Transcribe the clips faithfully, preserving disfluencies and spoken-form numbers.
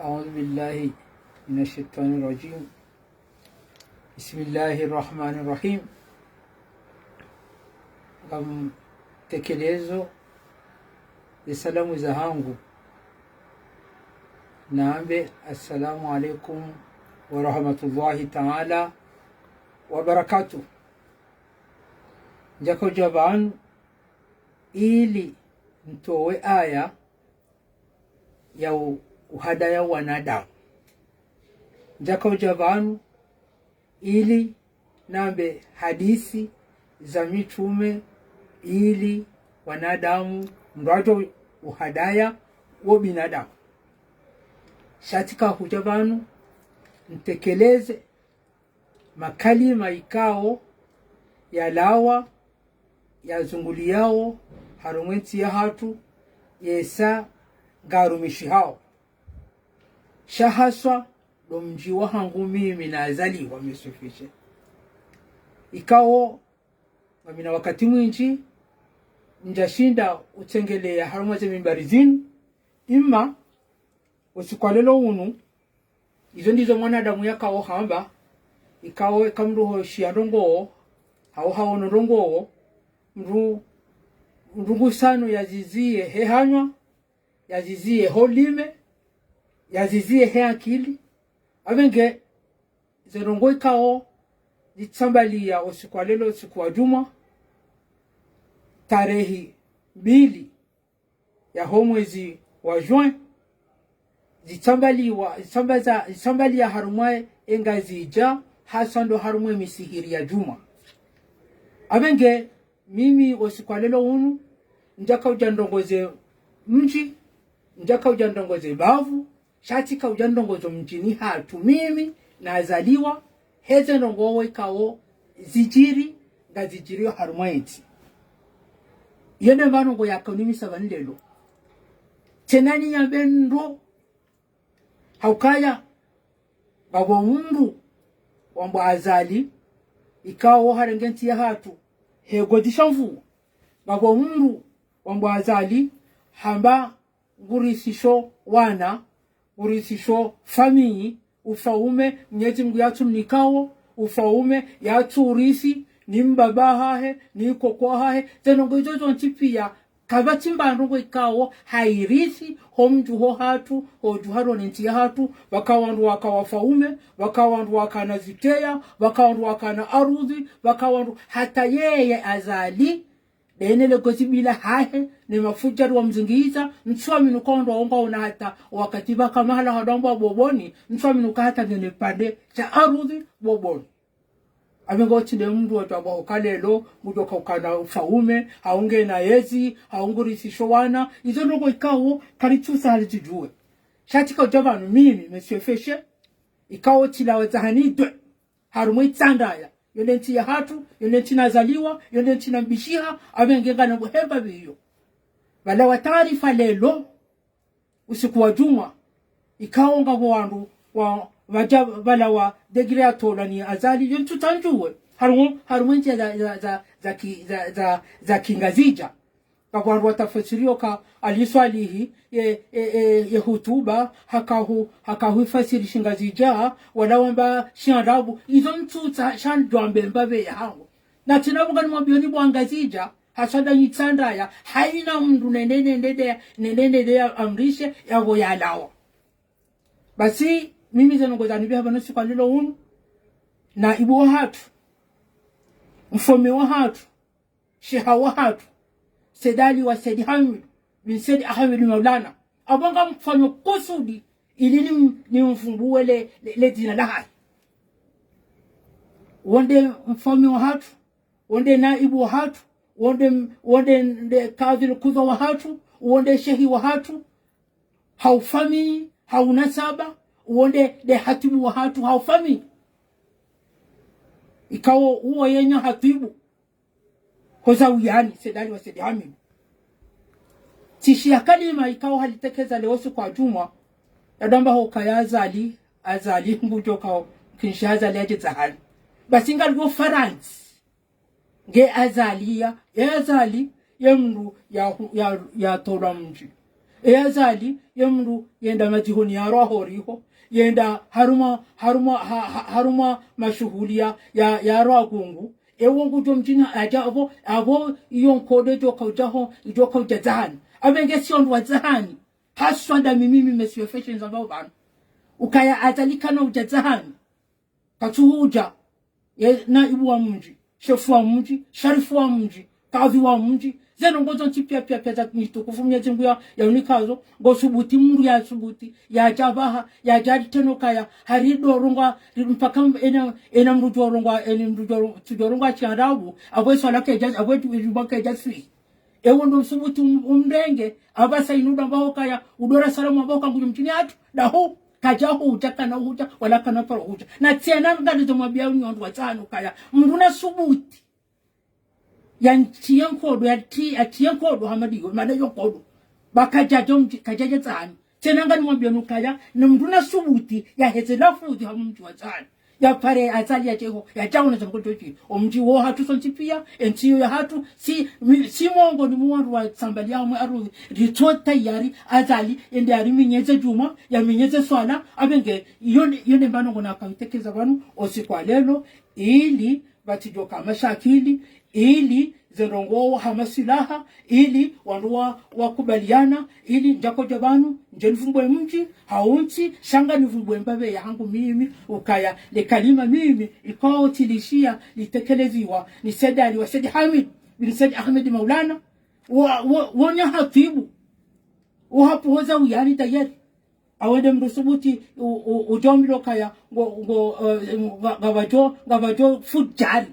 أعوذ بالله من الشيطان الرجيم. بسم الله الرحمن الرحيم. Ngamtekelezo ze salamu zahangu, nambe assalamu alaikum wa rahmatullahi ta'ala wa barakatuh. Ndjaka udja pvanu ili ntowe aya ya u-, uhadaya wanadamu. Ndjaka udja pvanu ili nambe hadisi za mitrume ili wanadamu mradjo uhadaya wo binadamu. Sha tsika hudja pvanu ntekeleze makalima ikao yalawa yazunguliyao harumwa entsi yahatru, yesa ngarumishihao. Sha haswa ndo mdji wahangu mimi nazaliwa, Monsieur Fischer. Ikao ngamina wakati mwindji ndjashinda utsengeleya harumwa ze mimbari zinu, ima usiku wa leo unu, izo ndizo mwanadamu yakao hamba, ikao eka mndru hoshiya ndrongoo, hau haono ndrongoo, mndru, mndru ngusanu yaziziye he hanwa, yaziziye ho lime, yaziziye he akili. Apvenge ze ndrongoo ikao zitsambaliya usiku wa leo, usiku wa djumwa, tarehi mbili ya ho mwezi wa juin, zitsambaliwa, zitsambaza, zitsambaliya harumwa e Ngazidja, haswa ndo harumwa e misihiri ya djumwa. Apvenge mimi usiku wa leo unu, ndjaka udja ndrongoze mdji, ndjaka udja ndrongoze bavu, sha tsika udja ndrongoze mdjini hatru mimi nazaliwa, heze ndrongoo ikao zidjiri, ngazidjiriyo harumwa entsi. Iyo nde mba ndrongoo yakao nimisa pvanu leo. Tsena niyambe ndro, haukaya ngapvo mndru wambwa Azali, ikao harenge entsi yahatru he godi sha mvua. Ngapvo mndru wambwa Azali, hamba ngurisisho wana, ngurisisho famiyi, ufaume Mnyezi Mngu yatsumnikao, ufaume yatsurisi, ni mbaba hahe, ni koko hahe, ze ndrongoo izo zontsi piya, kapvatsi mba ndrongoo ikao hayirisi ho mdji ho hatru, ho dju harumwa entsi yahatru, pvaka wandru waka wafaume, pvaka wandru wakana ziteya, pvaka wandru wakana arudhi, pvaka wandru, hata yeye Azali, ndene le godi bila hahe, ne mafudjari wamzingiza, ntsuamini uka wandru waonga ona hata wakati pvaka mahala hadjwambwa Boboni, ntsuamini uka hata ngena pvandre sha arudhi Boboni. Apvenge otsi nde mndru watwabwa uka leo, mndru uka ukana ufaume, hau ngena yezi, hau ngurisisho wana, izo ndrongoo ikao karitsusa hali tsidjuwe. Sha tsika udja pvanu mimi, Monsieur Fischer, ikao tsilawa zahanidwe harumwa Itsandraya, yo nde ntsi yahatru, yo nde ntsi nazaliwa, yo nde ntsi nambishiha, apvenge ngana buhemba biyo. Pvalawa taarifa leo, usiku wa djumwa, ikao ngapvo wandru wa, wadja pvalawa degré yatolwa ni Azali, yo ntsutsa ndjuwe, harumwa, harumwa entsi za, za, za, za ki, za, za, za Kingazidja. Ngapvo wandru watafasiriyo ka Ali Swalihi, ye, ye, ye, ye hutuba, hakahu, hakahu ifasiri Shingazidja, wala wamba Shiarabu, izo ntsutsa sha ndjwambe mba pve yahangu. Na tsena pvo nganimwambiyoni pvo Ngazidja, haswa nda Itsandraya, hayina mndru nende, nende, nende, nende ya amrishe, yapvo yalawa. Basi, mimi ze ndrongoo zanipviha pvanu usiku wa leo unu, naibu wahatru, mfaume wahatru, sheha wahatru, Said Ali wa Said Hamid, bin Said Ahmed Maulana. Apvo ngamfanyo kusudi, ili nim-, nimvumbuwe le, le, le dzina lahahe. Wo nde mfaume wahatru, wo nde naibu wahatru, wo nde, wo nde, nde kadhwi lkudhwa wahatru, wo nde shehi wahatru, hau famiyi, hau nasaba, wo nde, nde hatibu wahatru, hau famiyi. Ikao uwo yenya hatibu. Hoza uyani, Said Ali wa Said Hamid. Tsishiya kalima ikao halitekeza leo usiku wa djumwa, yadjwamba hukaya Azali, Azali, ngudjo kao, kinshi Azali yadje zahali. Basi ngalio Farantsa. Nge Azali ya, ya Azali, ye mndru ya, ya, yatolwa mdji. E Azali, ye mndru yenda madzihoni ya rwa horiho, yenda harumwa, harumwa, ha, ha, harumwa mashuhuli ya, ya, ya rwa gungu. Ewo ngudjo mdjini, adja apvo, apvo iyo nkodo idjo kaudja ho, idjo kaudja dzahani. Apvenge si wandru wa dzahani. Haswa nda mimi, mimi, Monsieur Fashion zambao pvanu. Ukaya Azali kana udja dzahani. Katsuhudja. Ye naibu wa mdji, shefu wa mdji, sharifu wa mdji, kadhi wa mdji. Ze ndrongoo zontsi pia, pia, pia za mtukufu Mwenyezi Mungu ya, ya unikazo, ngo subuti mndru ya subuti, yadja pvaha, yadja riteno kaya, hari ndo rongoa, ri-, mpaka m-, ena, ena mndru djo rongoa, ena mndru djo ro-, tsudjo rongoa shiarabu, apvo e swala kedja, apvo e tu-, e djumwa kedja swi. Ewo ndo subuti um-, umrenge, apvasa inu ndo ambao kaya, udo ra salamu ambao ka ngudjo mdjini hatru, dahu, kadja hudja kana hudja, wala kana paro hudja. Na tsena ngalizo mwambia unyo wandru watsanu kaya, mndru na subuti. Ya ntsiye nkodo, ya ti-, ya tiye nkodo, Hamadi, yo, mana yo nkodo. Ba kadjadja mdji, kadjadja tsanu. Tsena ngani mwambia nukaya, na mndru na subuti, ya heze lafuzi ha mdji wa tsanu. Ya pare Azali ya djeho, ya djaona za mkodo dji. O mdji wo hatru sontsi pia, e ntsi yo ya hatru, si, mi-, si mongo ni mwa wandru wa sambali ya mwe aru, ritso tayari, Azali, ende ari minyeze djumwa, ya minyeze swala, apvenge, yone, yone mbano ngona kautekeza pvanu, o siku wa lelo, ili, pvatsidjo ka mashakili, ili, ze ndrongoo ha masilaha, ili, wandru wa, wakubaliana, ili, ndjakodja pvanu, ndje nivumbwe mdji, hauntsi, sha nga nivumbwe mbapve ya hangu mimi, ukaya, le kalima mimi, ikao tsilishia, litekeleziwa, ni Said Ali wa Said Hamid, bin Said Ahmed Maulana, wa, wa, wonya hatibu, uhapvoza uyani tayari. Awende mndru subuti, u, u, udjo mbilo kaya, ngo, ngo, eh, nga, ngapvadjo, ngapvadjo fudjari.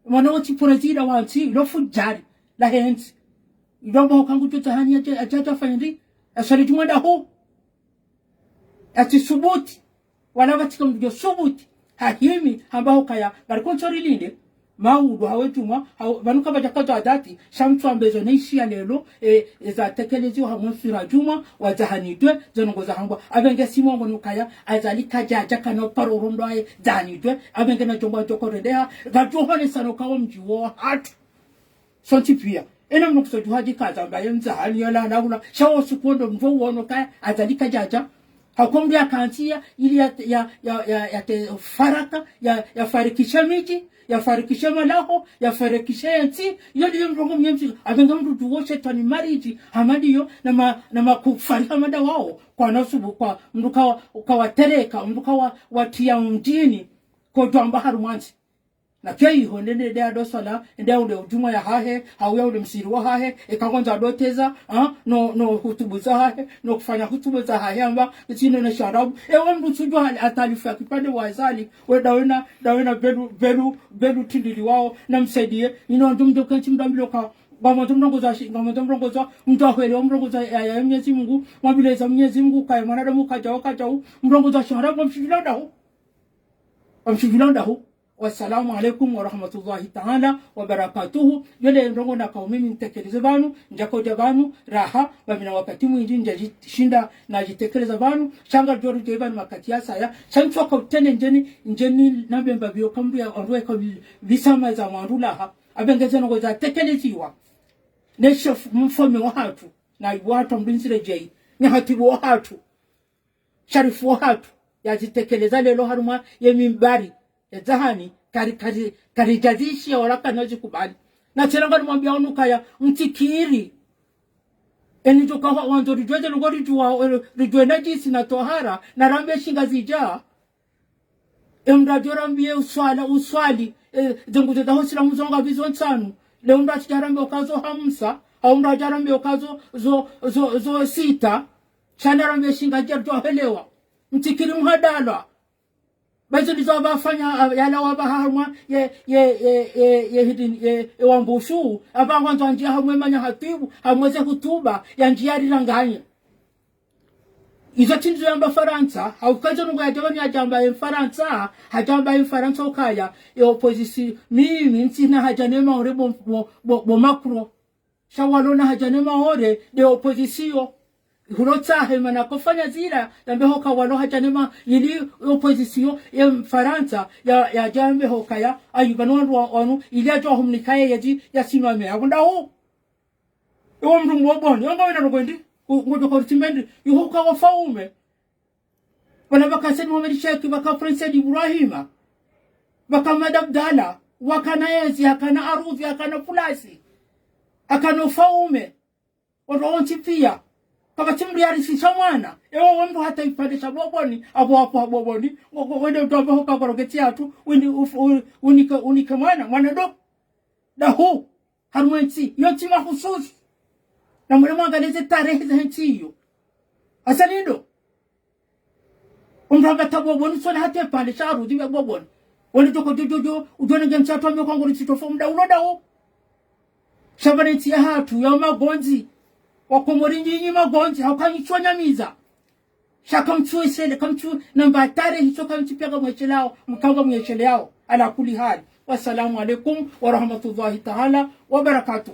Mwana wotsi prezida wa ntsi, lo fudjari, la he ntsi. Ilo mbo kangu djo tsahani ya dja, dja, dja fayindi. Asali djumwa dahu. Atsi subuti. Wala pvatsika mndru djo subuti. Hahimi, hamba hukaya, ngari konso rilinde. Maudu hawe djumwa, hawe, pvanu kapvadja kazo adati, sha mtsu ambezo ne ishi ya lelo, e, e za tekeleziwa hamwe mfira djumwa, wa dzahanidwe, ze ndrongoo za hambwa. Apvenge si mongo nukaya, Azali kadjadja kana paro rondo aye dzahanidwe, apvenge na djongwa djoko rendeha, kadjo hone sano kawo mdji wo hatru. Sontsi pia. Ene mndru kuso djuha djikaza mbaye mdzahani yola na hula, sha wo suku wo ndo mndru wono kaya, Azali kadjadja. Hako mndru ya kantsiya, ili ya, ya, ya, ya, ya te faraka, ya, ya farikishe midji, ya farikishe malaho, ya farikishe ye ntsi, yo ndiyo mndru ngo mnyemzi, apvenge mndru djuwo shetwani maridji, Hamadi yo, na ma, na makufari Hamada wao, kwa nasubu, kwa mndru kawa, kawatereka, mndru kawa, watiya mdjini, kodjwamba harumwa ntsi. Na pia iho, nde, nde, nde ado swala, nde ule udjumwa ya hahe, hau ya ule msiri wa hahe, eka ngwandzo ado teza, ha, no, no hutubu za hahe, no kufanya hutubu za hahe, amba, zinu ne shiarabu. Ewe mndru tsudjuwa hali atalifu ya kipvandre wa Azali, we dawena, dawena belu, belu, belu tindili wao, na msaidiye, ino ndo mdjo kentsi mdambilo ka, ngwamwandzo mrongoza shi, ngwamwandzo mrongoza, mdjo ahwele wa mrongoza ya, ya Mwenyezi Mungu, mwambileza Mwenyezi Mungu, kaya mwanadamu kadjau, kadjau, mrongoza shiarabu, mshidjula dahu. Mshidjula dahu. Wassalamu alaikum warahmatullahi taala wabarakatuhu. Yo le ndrongoo nakao mimi nitekeleze pvanu, ndjakodja pvanu, raha, ba mi na wakati mwindji, ndjadjishinda nadjitekeleza pvanu, sha nga djori dje pvanu wakati ya saya, sha ntsu waka utene ndjeni, ndjeni nambe mbapvi yo kambu ya wandru weka pvi-, pvisama za wandru laha, apvenge ze ndrongoo zatekeleziwa. Ne shefu mfaume wa hatru, na ibu hatru mdunzire djei, ne hatibu wa hatru. Sharifu wo hatru, yazitekeleza lelo harumwa ye mimbari, ye dzahani, kari, kari, karidjazishiya wala kanazikubali. Na tsena ngari mwambia unu kaya, mtsikiri. Eni djo kaho wandzo ridjuwe ze ndrongoo ridjuwa, eh, ridjuwe nadjisi na twahara, na rambe shinga zidja. E mndru adjo rambiye uswala, uswali, eh, ze nguzo za ho silamu zo ngapvi zo ntsanu. Le mndru atsidja rambe ukazo hamsa, hau mndru adja rambe ukazo, zo, zo, zo sita. Sha na rambe shinga dja djo helewa. Mtsikiri mhadalwa. Ba izo ndizo apvafanya, ah, yala wapva harumwa, ye, ye, ye, ye, ye hidini, ye, ye wambushu. Apva ngwandzo andjiya harumwa manya hatibu, harumwa ze hutuba, yandjiya rilanganye. Izo tsi ndizo yamba Farantsa, hauka izo ndrongoo yadja pvanu yadjamba ye Mfarantsa, hadjamba ye Mfarantsa ukaya, ye opposition, mimi, ntsina haja ne Maore bo, bo, bo, bo Macron. Sha walo na haja ne Maore, nde opposition. Hulo tsahe mana kofanya zila, yambe hoka walo haja ne ma, ili opposition, ye Mfarantsa, ya, yadja yambe hokaya, ayu pvanu wandru wa, wanu, ili yadjo humnika ye yadji, yasimame, hakunda hu. Ewo mndru mwoboni, yonga wena ndrongoo ndi. Ku-, ngudjo kori tsi mbe ndri, iho uka wafaume. Pvanu pvwaka Said Mohamed Cheikh, pvwaka Prince Said Ibrahima, pvwaka Ahmed Abdallah, wakana yezi, hakana arudhi, hakana fulasi, hakana ufaume. Wandru wontsi piya. Kapvatsi mdru yarisisha mwana. Ewo wandru hata ipvandre sha Boboni, apvo apvo ha Boboni, ngo-, ngo-, wende utwambe hoka korogeti yatru, wende uf-, u-, unike, unike mwana, mwana ndo. Dahu. Harumwa entsi, yo ntsi mahususu. Na mwende mwangaliye ze tarehi za entsi iyo. Hasa nindo. Umdru hanga ta Boboni, usona hata ipvandre sha arudhi ya Boboni. Wende toko djo djo djo, udjo nenge ntsi yatru ame kwa ngori tsi tofo mda ulo dahu. Sha pvanu entsi yahatru ya magondzi. Wakomori nyinyi magondzi, hauka nyi tsi wanyamiza. Sha kamtsu esele, kamtsu namba tarehi, sho kamtsu piya ngamwesheleyao, mkao ngamwesheleyao. Ala kulli hali. Wassalamu alaikum wa rahmatullahi ta'ala wa barakatuh.